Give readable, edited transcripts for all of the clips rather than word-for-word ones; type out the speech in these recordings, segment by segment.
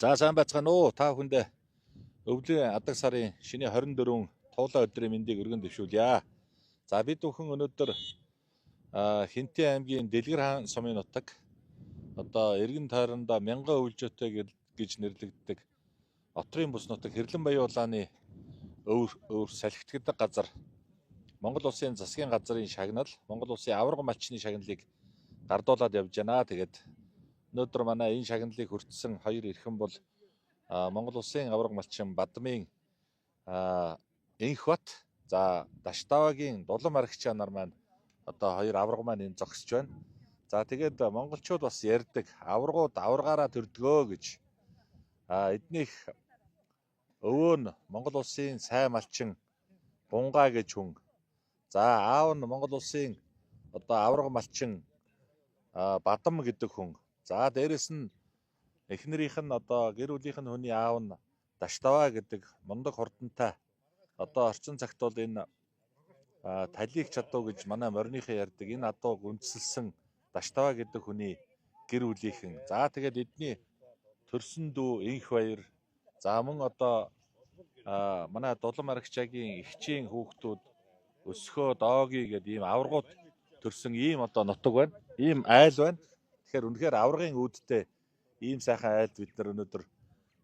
За сайн байцгаана уу? Та бүхэндээ өвлийн адаг сарын шинэ 24 туулай өдрийн мэндийг өргөн дэвшүүлье. За бид бүхэн өнөөдөр Хэнтийн аймгийн Дэлгэр хаан сумын нутаг одоо эргэн тойрондоо мянган өвлжөөтэй гэж нэрлэгддэг Отрын бүс нутаг Хэрлэн Баян улааны өвөр салхитгадаг газар Монгол улсын засгийн газрын шагнал, Монгол улсын аварга малчны шагналыг гардуулаад явж байна. Тэгээд өнөөдөр манай энэ шагналыг хүртсэн хоёр эрхэм бол Монгол улсын аварга малчин Бадмын Энхбат, за Даштавагийн Дулан Марагчаа нар маань одоо хоёр аварга маань энэ зогсож байна. За тэгээд монголчууд бас ярьдаг аваргууд аваргаараа төрдгөө гэж. Эднийх өвөө нь Монгол улсын сайн малчин Бунгаа гэж хүн. За аав нь Монгол улсын одоо аварга малчин Бадам гэдэг хүн. За дээрэс нь эхнэрийнх нь одоо гэр бүлийнх нь хүний аав нь Даштаваа гэдэг мундаг хурдантай. Одоо орчин цагт бол энэ талийг чадуу гэж манай мориныхын ярьдаг энэ адууг үндэслэсэн Даштаваа гэдэг хүний гэр бүлийнхэн. За тэгээд эдний төрсөн дүү Энх баяр. За мөн одоо манай Дулан Марагчаагийн эгчийн хүүхдүүд Өсгөө, Дооги гэдэг ийм аваргууд төрсөн ийм одоо нутаг байна. Ийм айл байна. Тэгэхээр үнэхээр аваргын үүдтэй ийм сайхан айлд бид нар өнөөдөр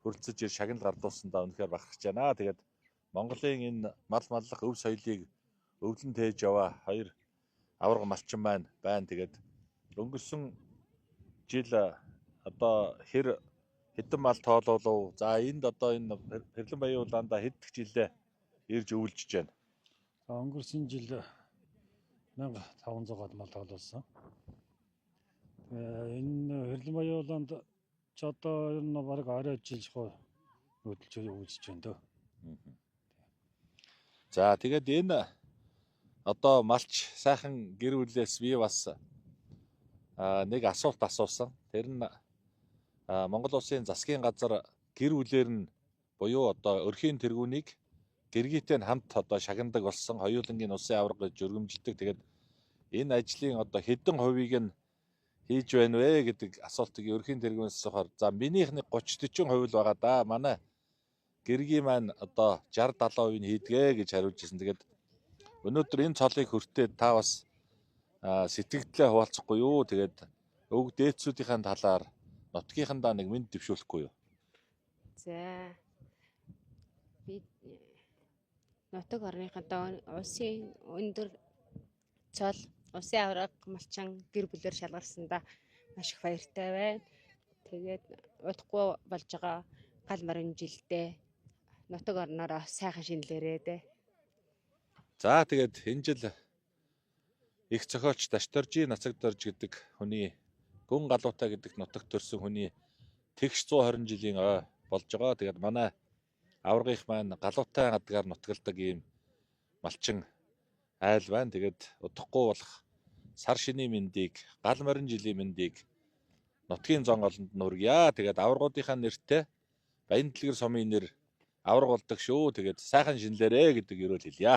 хүрэлцэж ир шагнал гардуулсандаа үнэхээр бахархаж байна. Тэгээд Монголын энэ мал маллах өв соёлыг өвлөн тээж яваа хоёр аварга малчин маань байна. Тэгээд өнгөрсөн жил одоо хэр хэдэн мал тоолуулав. За энд одоо энэ Хэрлэн Баян улаандаа хэд дэх жилээ ирж өвлжиж байна. За өнгөрсөн жил 1500 гад мал тоолуулсан. Тэгээ энэ Хэрлэн Баян улаанд ч одоо ер нь бараг орой жил шахуу нүүдэлж өвлжиж байна дөө. За тэгээд энэ одоо малч сайхан гэр бүлээс би бас нэг асуулт асуусан. Тэр нь Монгол улсын засгийн газар гэр бүлээр нь буюу одоо өрхийн тэргүүнийг гэргийтэй нь хамт одоо шагнадаг болсон, хоёулангийн улсын аварга гэж өргөмжилдэг. Тэгээд энэ ажлын одоо хэдэн хувийг нь хийж байна вэ гэдэг асуултыг өрхийн тэргүүнээс асуухаар за минийх нэг 30 40% л байгаа да. Манай гэргийн маань одоо 60 70% нь хийдгээ гэж хариулж ирсэн. Тэгээд өнөөдөр энэ цолыг хүртээд та бас сэтгэгдлээ хуваалцахгүй юу? Тэгээд өг дээдсүүдийнхээ талаар нутгийнхандаа нэг мэнд дэвшүүлэхгүй юу? За би нутаг орныхоо улсын өндөр цол улсын аварга малчин гэр бүлээр шалгарсандаа маш их баяртай байна. Тэгээд удахгүй болж байгаа гал морин жилдээ нутаг орноороо сайхан шинэлээрээ дээ. За тэгээд энэ жил их зохиолч Дашдоржи Нацагдорж гэдэг хүний гүн галуутай гэдэг нутагт төрсэн хүний тэгш 120 жилийн ой болж байгаа. Тэгээд манай аваргынх маань галуутай гадгаар нутгалдаг ийм малчин айл байна. Тэгээд удахгүй болох сар шинийн мэндийг, гал морин жилийн мэндийг нутгийн зон олонд нь хүргье. Тэгээд аваргуудынхаа нэртэй Баян Дэлгэр сумын нэр аварга болдог шүү. Тэгээд сайхан шинэлээрээ гэдэг ерөөл хэлье.